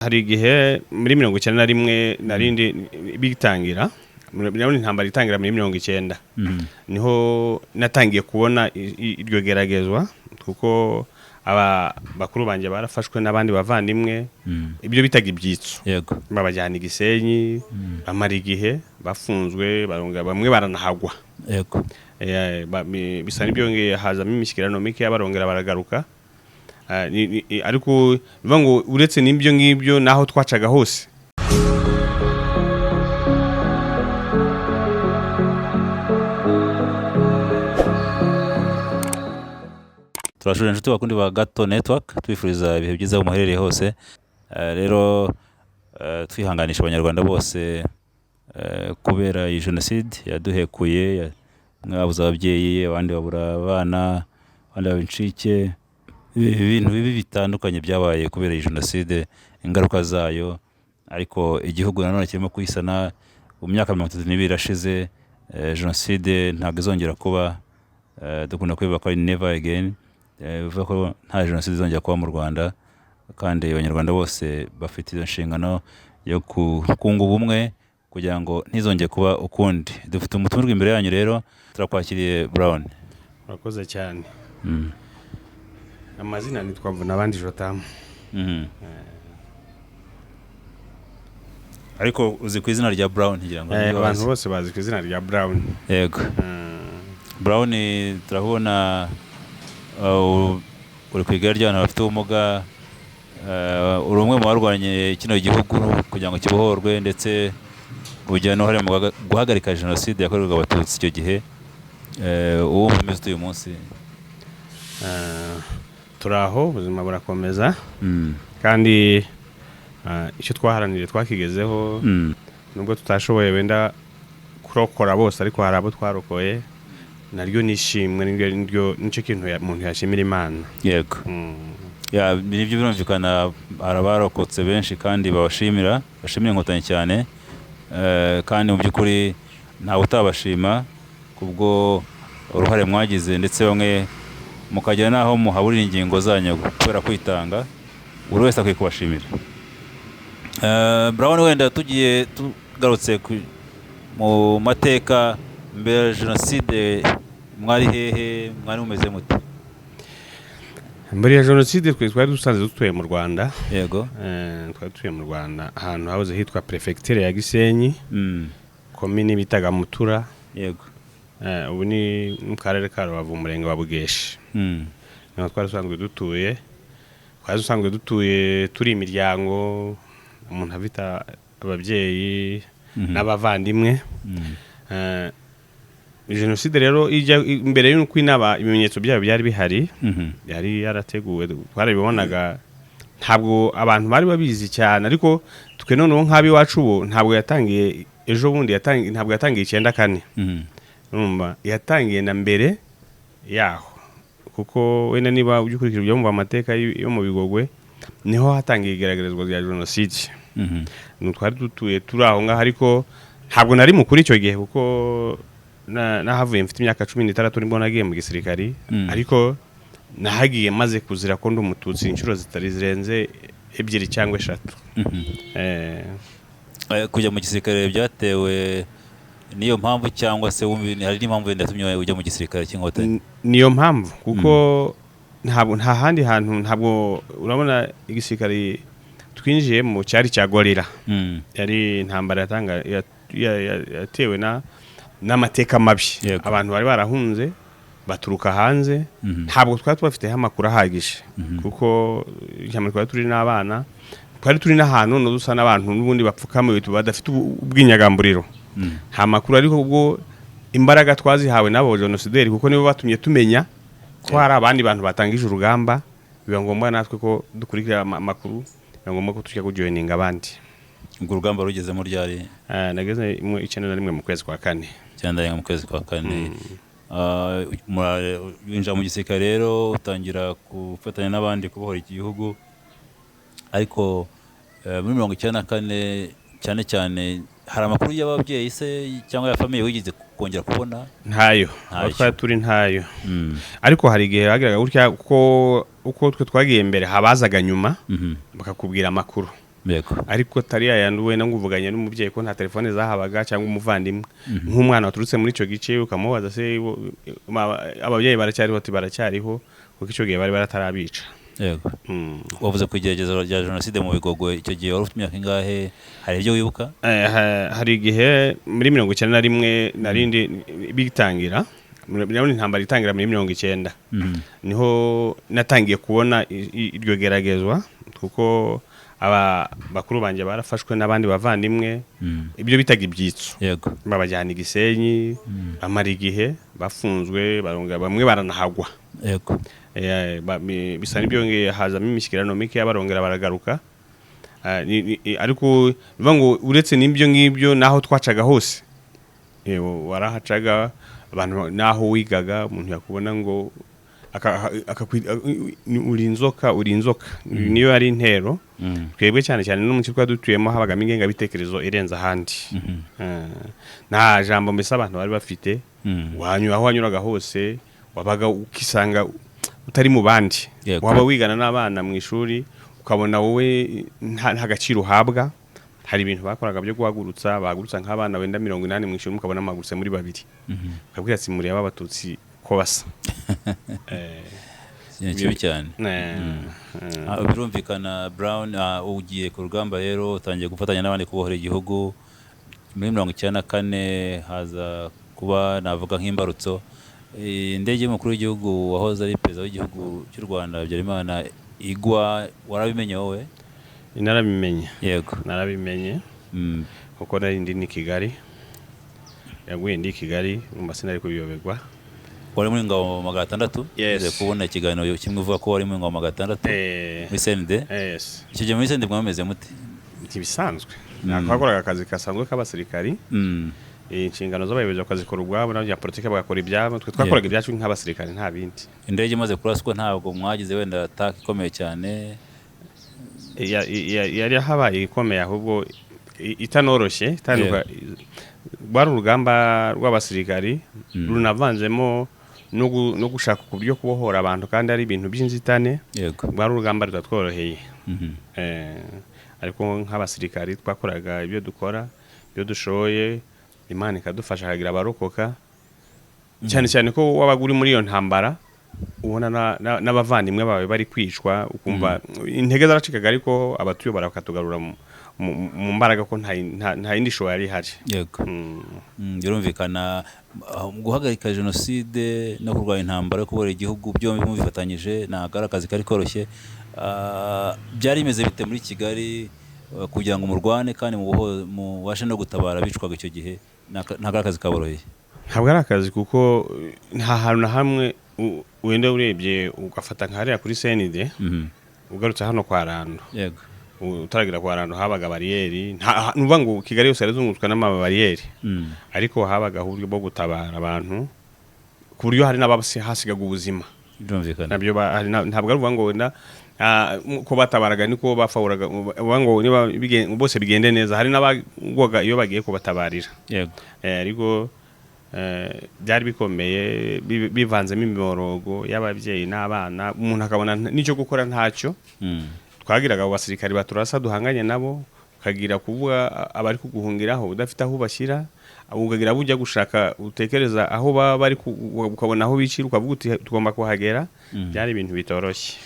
Hari igihe muri 91 narindi bitangira, murabona intambara itangira muri 90, niho natangiye kubona iryo geragezwa, kuko aba bakuru banjye barafashwe n'abandi bavandimwe, ibyo bitaga ibyitso, babajyana i Gisenyi, bamara igihe bafunzwe, barongera bamwe baranahagwa. Bisa n'ibyongeye hazamo imishyikirano mike, barongera baragaruka. Ariko bivuga ngo uretse n'ibyo ngibyo, naho twacaga hose. Turashuje inshuti bakundi ba Gato Network, tubifuriza ibihe byiza aho muherereye hose. Rero twihanganisha abanyarwanda bose kubera iyi jenoside yaduhekuye, bamwe babuze ababyeyi, abandi babura abana, abandi baba incike. Ibintu bibi bitandukanye byabaye kubera iyi jenoside, ingaruka zayo. Ariko igihugu nanone kirimo kuyisana. Mu myaka 32 irashize, jenoside ntabwo izongera kuba. Dukunda kubivuga ko ari never again, bivuga ko nta jenoside izongera kuba mu Rwanda, kandi abanyarwanda bose bafite iyo nshingano yo kunga ubumwe kugira ngo ntizongere kuba ukundi. Dufite umutumirwa imbere yanyu rero, turakwakiriye Brown. Urakoze cyane. Amazina nitwa Mvunabandi Jotamu. Ariko uzi ku izina rya Brown, ngira ngo nibyo Abantu bazi. bose bazi ku izina rya Brown. Yego. Brown, turabona uri ku igare ry'abantu bafite ubumuga, uri umwe mu barwanye kino gihugu kugira ngo kibohorwe, ndetse ugira n'uruhare mu guhagarika jenoside yakorerwaga abatutsi icyo gihe. Ubu umeze ute uyu munsi? Turi aho, ubuzima burakomeza, kandi icyo twaharaniriye twakigezeho, nubwo tutashoboye wenda kurokora bose, ariko hari abo twarokoye, naryo ni ishimwe, niryo nicyo kintu umuntu yashimira Imana. Ya, nibyo, birumvikana, hari abarokotse benshi kandi babashimira, bashimira inkotanyi cyane. Kandi mu by'ukuri ntawe utabashima kubwo uruhare mwagize, ndetse bamwe mukagera n'aho muhaburira ingingo zanyu kubera kwitanga. Buri wese akwiye kubashimira. Brown, wenda tugiye tugarutse mu mateka mbere ya jenoside, mwari hehe, mwari mumeze mute? Mbere ya jenoside twe twari dusanzwe dutuye mu Rwanda. Twari dutuye mu Rwanda ahantu hahoze hitwa prefecture ya Gisenyi, komini bitaga Mutura. Ubu ni mu karere ka Rubavu, umurenge wa Bugeshi. Niho twari dusanzwe dutuye, twari dusanzwe dutuye turi imiryango, umuntu afite ababyeyi n'abavandimwe. Jenoside rero ijya mbere y'uko inaba, ibimenyetso byayo byari bihari, yari yarateguwe, twarabibonaga. Ntabwo abantu bari babizi cyane, ariko twe noneho nk'ab'iwacu ubu ntabwo yatangiye ejo bundi, yatangiye, ntabwo yatangiye 94. Urumva yatangiye na mbere yaho, kuko wenda niba ujya ukurikira ibyo mu amateka yo mu Bigogwe, niho hatangiye igeragezwa rya jenoside. Ni twari dutuye turi aho ngaho, ariko ntabwo nari mukuru icyo gihe, kuko nahavuye mfite imyaka 16, nibwo nagiye mu gisirikari. Ariko nahagiye maze kuzira ko ndi umututsi inshuro zitari zirenze ebyiri cyangwa eshatu. Kujya mu gisirikare byatewe niyo mpamvu, cyangwa se hari n'impamvu wenda yatumye ujya mu gisirikare cy'inkotanyi? Niyo mpamvu, kuko ntabwo nta handi hantu, ntabwo urabona igisirikare twinjiyemo cyari cya gorira. Yari intambara yatewe n'amateka mabi. Abantu bari barahunze baturuka hanze. Ntabwo twari tubafiteho amakuru ahagije, kuko ishyamba twari turi n'abana, twari turi n'ahantu noneho dusa n'abantu n'ubundi bapfukamiwe, badafite ubwinyagamburiro. Nta makuru, ariko ubwo imbaraga twazihawe n'abo jenosideri, kuko nibo batumye tumenya ko hari abandi bantu batangije urugamba, biba ngombwa natwe ko dukurikira amakuru, biba ngombwa ko tujya kujoyininga abandi. Ubwo urugamba rugezemo ryari? Nageze mu 91 mu kwezi kwa kane. 91 mu kwezi kwa kane. Winjira mu gisirikare rero, utangira gufatanya n'abandi kubohora igihugu, ariko muri 94 cyane cyane hari amakuru y'ababyeyi se cyangwa ya famille wigeze kongera kubona? Ntayo. Ntayo. Aho twari turi ntayo. Ariko hari igihe hageraga gutya, kuko uko twe twagiye mbere habazaga nyuma bakakubwira amakuru. Yego. Ariko atari yayandi wenda ngo uvuganye n'umubyeyi, ko nta telefone zahabaga, cyangwa umuvandimwe, nk'umwana waturutse muri icyo gice, ukamubaza se ababyeyi baracyariho, ati baracyariho, kuko icyo gihe bari baratarabica. Yego. Wavuze ku igerageza rya jenoside mu Bigogwe, icyo gihe wari ufite imyaka ingahe? Hari ibyo wibuka? Hari igihe muri 91 narindi bitangira, ndabona intambara itangira muri 90, niho natangiye kubona iryo geragezwa, kuko aba bakuru banjye barafashwe n'abandi bavandimwe, ibyo bitaga ibyitso, babajyana i Gisenyi, bamara igihe bafunzwe, barongera bamwe baranahagwa. Bisa n'ibyongeye hazamo imishyikirano mike, barongera baragaruka. Ariko bivuga ngo uretse n'ibyo ngibyo, n'aho twacaga hose, warahacaga abantu, n'aho wigaga umuntu yakubona ngo uri inzoka, uri inzoka, niyo yari intero. Twebwe cyane cyane no mu kigo twari dutuyemo habagamo ingengabitekerezo irenze ahandi. Nta jambo mbese abantu bari bafite. Wanyura aho wanyuraga hose, wabaga ukisanga utari mu bandi. Waba wigana n'abana mu ishuri, ukabona wowe nta gaciro uhabwa. Hari ibintu bakoraga byo guhagurutsa, bahagurutsa nk'abana wenda 80 mu ishuri, mukabona muhagurutse muri babiri, ukabwira ati murebe Abatutsi ko basa. Ikintu kibi cyane. Birumvikana Brown, ugiye ku rugamba rero, utangiye gufatanya n'abandi kubohora igihugu. Muri 94 haza kuba, navuga nk'imbarutso, indege y'umukuru w'igihugu wahoze ari perezida w'igihugu cy'u Rwanda Habyarimana igwa. Warabimenye wowe? Narabimenye. Narabimenye kuko nari ndi ni Kigali, yaguye ndi i Kigali, umva sinari kubiyoberwa. Wari muri ngabo 600? Yes. Ngiye kubona ikiganiro kimwe uvuga ko wari muri ngabo 600 muri CND. Yes. Icyo gihe muri CND mwameze mute? Ntibisanzwe, twakoraga akazi gasanzwe k'abasirikari. Inshingano z'abayobozi bakazikora ubwabo, n'abanya politiki bagakora ibyabo, twe twakoraga ibyacu nk'abasirikari, nta bindi. Indege imaze kuraswa ntabwo mwagize wenda attaque ikomeye cyane? Yari habaye ikomeye, ahubwo itanoroshye itanduka. Rwari urugamba rw'abasirikari runavanzemo no gushaka uburyo kubohora abantu, kandi ari ibintu by'inzitane. Rwari urugamba rutatworoheye. Ariko nk'abasirikari twakoraga ibyo dukora, ibyo dushoboye, Imana ikadufasha hakagira abarokoka, cyane cyane ko wabaga uri muri iyo ntambara ubona n'abavandimwe bawe bari kwicwa, ukumva intege zaracikaga, ariko abatuyobora bakatugarura mu mbaraga, ko nta yindi shobora yari ihari. Birumvikana, guhagarika jenoside no kurwanya intambara yo kubohora igihugu byombi mubifatanyije ntabwo ari akazi kari koroshye. Byari bimeze bite muri Kigali, kugira ngo murwane kandi mubashe no gutabara abicwaga icyo gihe? Ntabwo ari akazi kaboroheye. Ntabwo ari akazi, kuko nta hantu na hamwe wenda urebye ugafata nka hariya kuri CND, ugarutse hano kwa Rando, utaragira kwa Rando habaga bariyeri. Nuvuga ngo Kigali yose yarazungurutswe n'amabariyeri, ariko habaga uburyo bwo gutabara abantu, ku buryo hari n'abahasigaga ubuzima. Nabyo ntabwo ari ukuvuga ngo wenda ko batabaraga niko bafawuraga, uvuga ngo niba bose bigende neza, hari n'abagwaga iyo bagiye kubatabarira. Ariko byari bikomeye, bivanzemo imiborogo y'ababyeyi n'abana, umuntu akabona n'icyo gukora ntacyo. Twagiraga abo basirikari baturasa duhanganye nabo, ukagira kuvuga abari kuguhungiraho udafite aho ubashyira, ukagira abo ujya gushaka, utekereza aho baba bari, ukabona aho bicira, ukavuga uti tugomba kuhagera. Byari ibintu bitoroshye.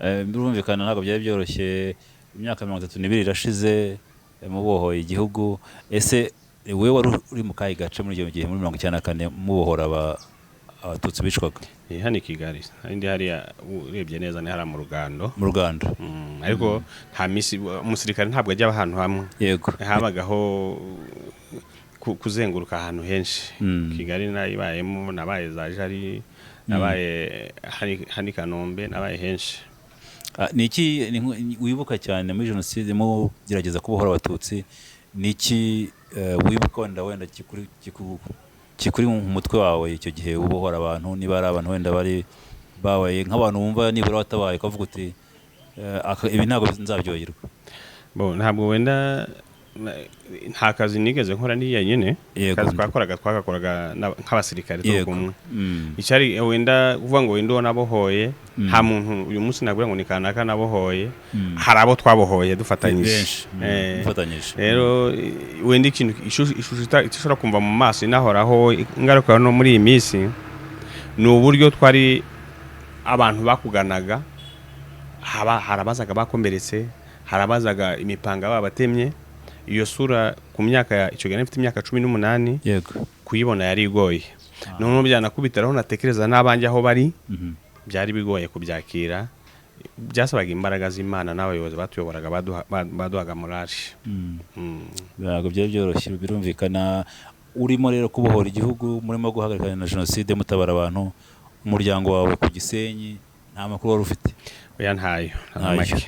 Birumvikana ntabwo byari byoroshye. Imyaka 32 irashize, mubohoye igihugu. Ese wowe wari uri mu kahe gace muri icyo gihe, muri 94, mubohora Abatutsi bicwaga? Ni hano i Kigali, ndi hariya, urebye neza ni hariya mu Rugando. Mu Rugando. Ariko nta misi umusirikare ntabwo ajya ahantu hamwe. Habagaho kuzenguruka ahantu henshi. Kigali nayibayemo, nabaye za Jari, nabaye hano i Kanombe, nabaye henshi. Ni iki wibuka cyane muri jenoside mugerageza kubohora Abatutsi? Ni iki wibuka wenda kikuri mu mutwe wawe icyo gihe ubohora abantu, niba ari abantu wenda bari babaye nk'abantu wumva nibura watabaye ukavuga uti ibi ntabwo nzabyibagirwa? Bo, ntabwo wenda Nta kazi nigeze nkora ni nyine. Yego. Akazi twakoraga twagakoraga nk'abasirikare turi kumwe. Icyari wenda kuvuga ngo wenda uwo nabohoye, nta muntu uyu munsi navuga ngo ni kanaka nabohoye. Hari abo twabohoye dufatanyije. Benshi. Mufatanyije. Rero wenda ikintu ishusho itashobora kumva mu maso inahoraho ingaruka no muri iyi minsi ni uburyo twari abantu bakuganaga, haba harabazaga bakomeretse, harabazaga imipanga babatemye. Iyo sura ku myaka ya icyo gihe nari mfite imyaka 18, kuyibona yari igoye. Noneho byanakubitiraho natekereza n'abanjye aho bari, byari bigoye kubyakira. Byasabaga imbaraga z'Imana n'abayobozi batuyoboraga baduhaga morale. Ntabwo byari byoroshye, birumvikana. Urimo rero kubohora igihugu, murimo guhagarika na jenoside, mutabara abantu, umuryango wawe ku Gisenyi nta makuru wari ufite? Oya, ntayo, nta Ntayo. make.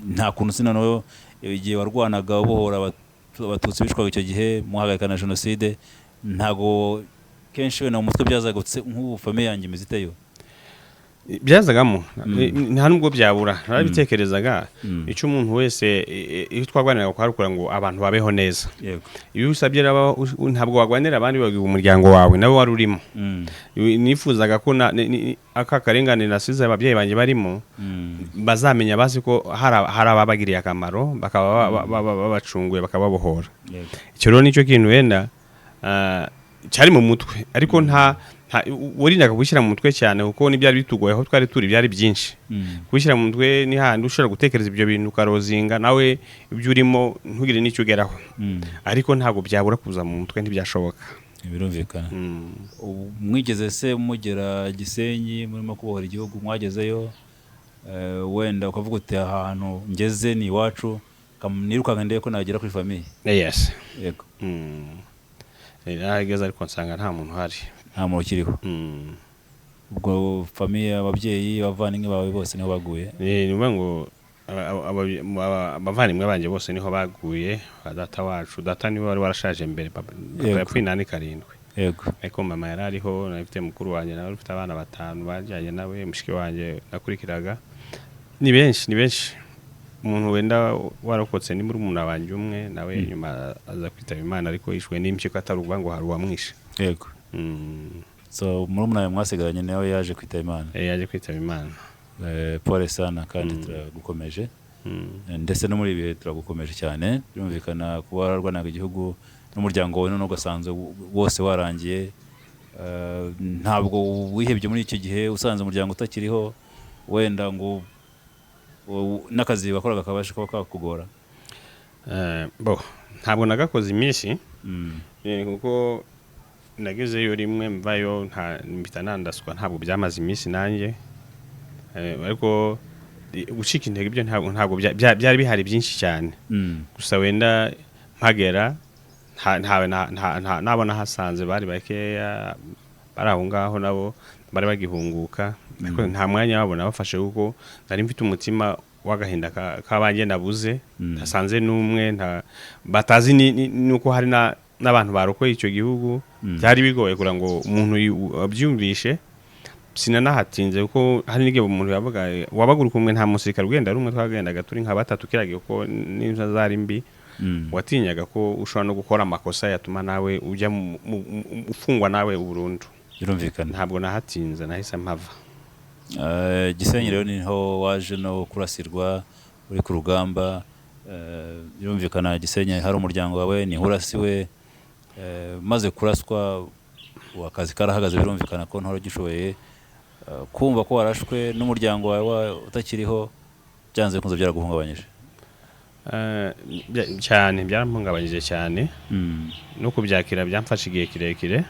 Nta kuntu si noneho igihe warwanaga ubohora Abatutsi bicwaga icyo gihe, muhagarika na jenoside, ntago kenshi wenda mu mutwe byazagutse nk'ubu famille yanjye imeze iteyo? Byazagamo, nta nubwo byabura, narabitekerezaga. Icyo umuntu wese iyo twarwaniraga kuharukura ngo abantu babeho neza. Iyo usabye rero ntabwo wagwanira abandi, babwira umuryango wawe nawe wari urimo. Nifuzaga ko aka karengane nasize ababyeyi banjye barimo, bazamenya bazi ko hari ababagiriye akamaro, bakaba babacunguye, bakababohora. Icyo rero nicyo kintu wenda cyari mu mutwe, ariko nta warindaga kubishyira mu mutwe cyane, kuko n'ibyari bitugoye aho twari turi byari byinshi. Kubishyira mu mutwe ni hahandi ushobora gutekereza ibyo bintu ukarozinga nawe ibyo urimo ntugire n'icyo ugeraho. Ariko ntabwo byabura kuza mu mutwe, ntibyashoboka. Birumvikana. Ubu mwigeze se mugera Gisenyi murimo kubohora igihugu, mwagezeyo wenda ukavuga uti ahantu ngeze ni iwacu, nirukanka ndebe ko nagera kuri famille? Yes. Yego. Narahageze ariko nsanga nta muntu uhari. Nta muntu ukiriho? Ubwo famille, ababyeyi, abavandimwe bawe bose niho baguye? Ni ukuvuga ngo abavandimwe banjye bose niho baguye. Ba data wacu, data niwe wari warashaje mbere, papa yapfuye 87. Ariko mama yari ariho, nari mfite mukuru wanjye nawe ufite abana batanu bajyanye nawe, mushiki wanjye nakurikiraga. Ni benshi, ni benshi. Umuntu wenda warokotse ni murumuna wanjye umwe, nawe nyuma aza kwitaba Imana, ariko yishwe n'impyiko, atari ukuvuga ngo hari uwamwishe. So murumuna wawe mwasigaranye nawe yaje kwitaba Imana? Yaje kwitaba Imana. Pole sana, kandi turagukomeje. Ndetse no muri ibi bihe turagukomeje cyane. Birumvikana, kuba wararwanaga igihugu n'umuryango wawe none ugasanze wose warangiye. Ntabwo wihebye muri icyo gihe usanze umuryango utakiriho, wenda ngo n'akazi wakoraga kabasha kuba kakugora? Bo ntabwo nagakoze iminsi, kuko nagezeyo rimwe mvayo nta mpita nandaswa, ntabwo byamaze iminsi nanjye. Ariko gucika intege ibyo ntabwo byari bihari byinshi cyane. Gusa wenda mpagera nta nabona hasanze bari bakeya bari aho ngaho, nabo bari bagihunguka, ariko nta mwanya wabo nabafashe kuko nari mfite umutima w'agahinda k'abanjye nabuze, ntasanze n'umwe, nta batazi nuko hari n'abantu barokoye icyo gihugu. Byari bigoye kugira ngo umuntu abyumvishe. Sinanahatinze kuko hari n'igihe umuntu yavuga wabaga uri kumwe, nta musirikare ugenda ari umwe, twagendaga turi nka batatu kiragiye, kuko n'inzu zari mbi. Watinyaga ko ushobora no gukora amakosa yatuma nawe ujya ufungwa nawe burundu. Ntabwo nahatinze, nahise mpava. Gisenyi rero niho waje no kurasirwa uri ku rugamba. Birumvikana, Gisenyi hari umuryango wawe, niho urasiwe. Maze kuraswa ubu akazi karahagaze, birumvikana ko ntore ugishoboye. Kumva ko warashwe n'umuryango wawe utakiriho, byanze bikunze byaraguhungabanyije? Cyane, byarampungabanyije cyane. No kubyakira byamfashe igihe kirekire.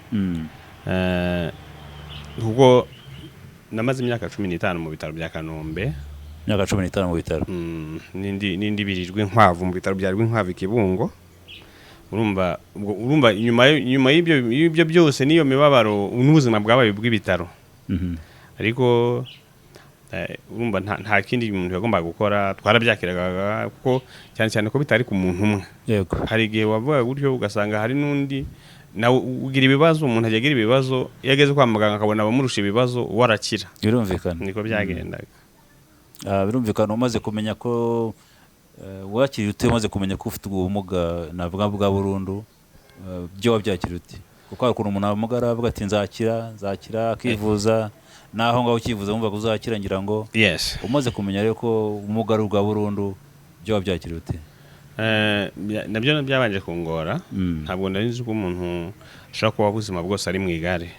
Kuko namaze imyaka 15 mu bitaro bya Kanombe. Imyaka 15 mu bitaro? N'indi ibiri Rwinkwavu, mu bitaro bya Rwinkwavu i Kibungo. Urumva ubwo, urumva inyuma y'ibyo byose n'iyo mibabaro n'ubuzima bwabaye bw'ibitaro. Ariko urumva nta kindi umuntu yagombaga gukora, twarabyakiraga, kuko cyane cyane ko bitari ku muntu umwe. Hari igihe wavuga gutyo ugasanga hari n'undi nawe ugira ibibazo. Umuntu ajya agira ibibazo, iyo ageze kwa muganga akabona abamurusha ibibazo, uwo arakira. Niko byagendaga. Birumvikana, umaze kumenya ko Wakiriye ute umaze kumenya ko ufite ubwo bumuga, navuga bwa burundu? Byo wabyakiriye ute? Kuko hari ukuntu umuntu amugara avuga ati nzakira, nzakira, akivuza, naho ngaho ukivuza wumvaga uzakira, ngira ngo. Yes. Umaze kumenya rero ko ubumuga ari ubwa burundu, byo wabyakiriye ute? Nabyo byabanje kungora. Ntabwo nari nzi ko umuntu ashobora kuba ubuzima bwose ari mu igare.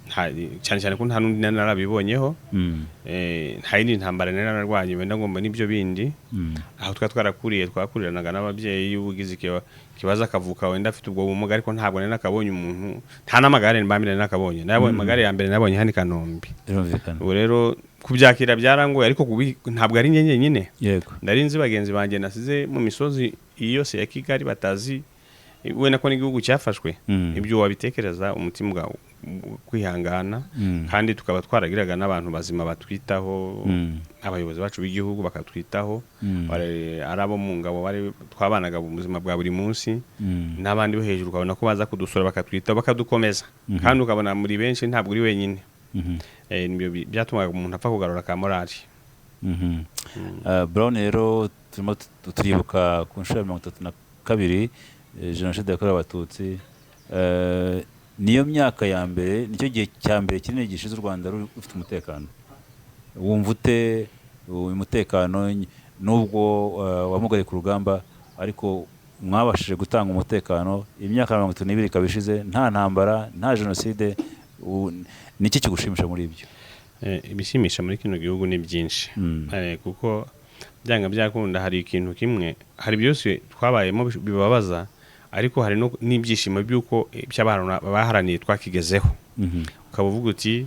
Cyane cyane ko nta n'undi nari narabibonyeho. Nta yindi ntambara nari nararwanye wenda ngomba n'ibyo bindi. Aho twari twarakuriye, twakuriranaga n'ababyeyi, iyo ugize ikibazo akavuka wenda afite ubwo bumuga, ariko ntabwo nari nakabonye umuntu, nta n'amagare mbambere nari nakabonye. Nabonye amagare ya mbere nabonye hano i Kanombe. Ubu rero kubyakira byarangoye, ariko ntabwo ari njye njyenyine. Nari nzi bagenzi banjye nasize mu misozi iyi yose ya Kigali batazi wenda ko n'igihugu cyafashwe. Ibyo wabitekereza umutima uga- kwihangana. Kandi tukaba twaragiraga n'abantu bazima batwitaho, abayobozi bacu b'igihugu bakatwitaho, ari abo mu ngabo bari twabanaga mu buzima bwa buri munsi, n'abandi bo hejuru, ukabona ko baza kudusura bakatwitaho, bakadukomeza, kandi ukabona muri benshi, ntabwo uri wenyine. Nibyo byatumaga umuntu apfa kugarura ka morale. Brown, rero turimo turibuka ku nshuro ya 32 jenoside yakorewe Abatutsi. Niyo myaka ya mbere, nicyo gihe cya mbere kinini gishize u Rwanda rufite umutekano. Wumva ute uyu mutekano, nubwo wamugariye ku rugamba, ariko mwabashije gutanga umutekano, imyaka 32 ikaba ishize nta ntambara, nta jenoside? Niki kigushimisha muri ibyo? Ibishimisha muri kino gihugu ni byinshi. Kuko byanga byakunda hari ikintu kimwe, hari byose twabayemo bibabaza, ariko hari n'ibyishimo by'uko ibyo abantu baharaniye twakigezeho. Ukaba uvuga uti: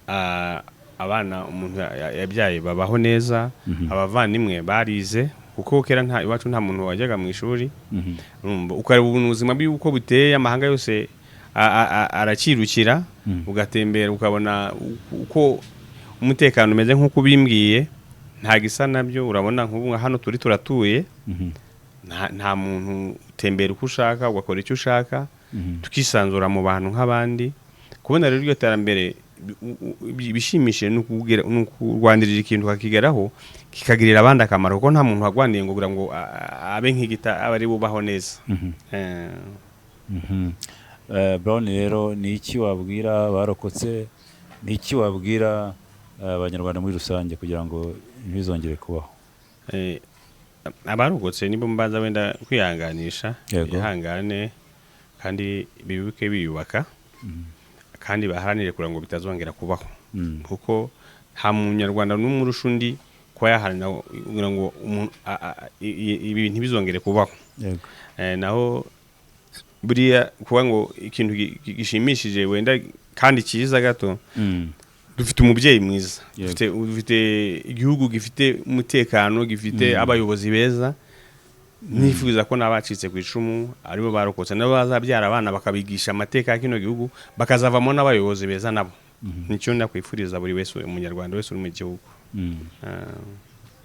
"Ah, abana umuntu yabyaye babaho neza, abavandimwe barize," kuko kera nta iwacu nta muntu wajyaga mu ishuri. Urumva, ukareba ubuntu ubuzima bw'uko buteye, amahanga yose arakirukira, ugatembera ukabona uko umutekano umeze nk'uko ubimbwiye, nta gisa nabyo. Urabona nk'ubu hano turi turatuye, nta muntu, utembera uko ushaka, ugakora icyo ushaka, tukisanzura mu bantu nk'abandi. Kubona rero iryo terambere bishimishije ni ukurwanirira ikintu ukakigeraho, kikagirira abandi akamaro, kuko nta muntu wagwaniye ngo kugira ngo abe nk'igita abe ari bubaho neza. Brown, rero ni iki wabwira abarokotse, ni iki wabwira Abanyarwanda muri rusange kugira ngo ntibizongere kubaho? Abarokotse nibo mbanza wenda kwihanganisha. Bihangane kandi bibuke biyubaka, kandi baharanire kugira ngo bitazongera kubaho, kuko nta munyarwanda n'umwe urusha undi kuba yaharanira kugira ngo ibi ntibizongere kubaho. Naho buriya kuba ngo ikintu gishimishije wenda kandi cyiza gato, dufite umubyeyi mwiza. Dufite igihugu gifite umutekano, gifite abayobozi beza. Nifuza ko n'abacitse ku icumu, aribo barokotse, nabo bazabyara abana bakabigisha amateka ya kino gihugu, bakazavamo n'abayobozi beza nabo. Nicyo nakwifuriza buri wese, umunyarwanda wese uri mu gihugu.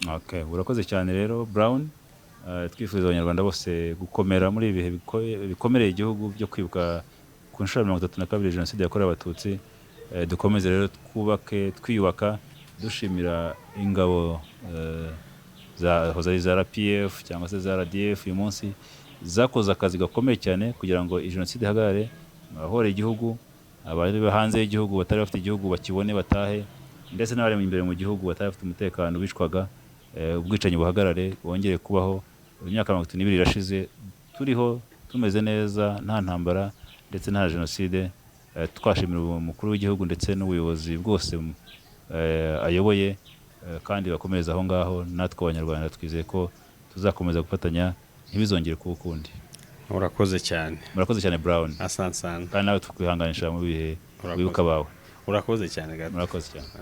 Okay, urakoze cyane rero Brown. Twifuriza Abanyarwanda bose gukomera muri ibi bihe bikomereye igihugu byo kwibuka ku nshuro ya 32 jenoside yakorewe Abatutsi. Dukomeze rero twubake, twiyubaka, dushimira ingabo zahoze ari za RPF cyangwa se za RDF uyu munsi, zakoze akazi gakomeye cyane kugira ngo iyi jenoside ihagarare, abahora igihugu, abari hanze y'igihugu batari bafite igihugu bakibone batahe, ndetse n'abari imbere mu gihugu batari bafite umutekano bicwaga, ubwicanyi buhagarare, bongere kubaho. Imyaka 32 irashize turiho tumeze neza, nta ntambara ndetse nta jenoside. Twashimira umukuru w'igihugu ndetse n'ubuyobozi bwose ayoboye, kandi bakomereza aho ngaho. Natwe Abanyarwanda twizeye ko tuzakomeza gufatanya, ntibizongere kuba ukundi. Urakoze cyane. Murakoze cyane, Brown. Asante sana. Kandi nawe tukwihanganisha mu bihe Urakoze. wibuka abawe. Urakoze cyane gato. Murakoze cyane.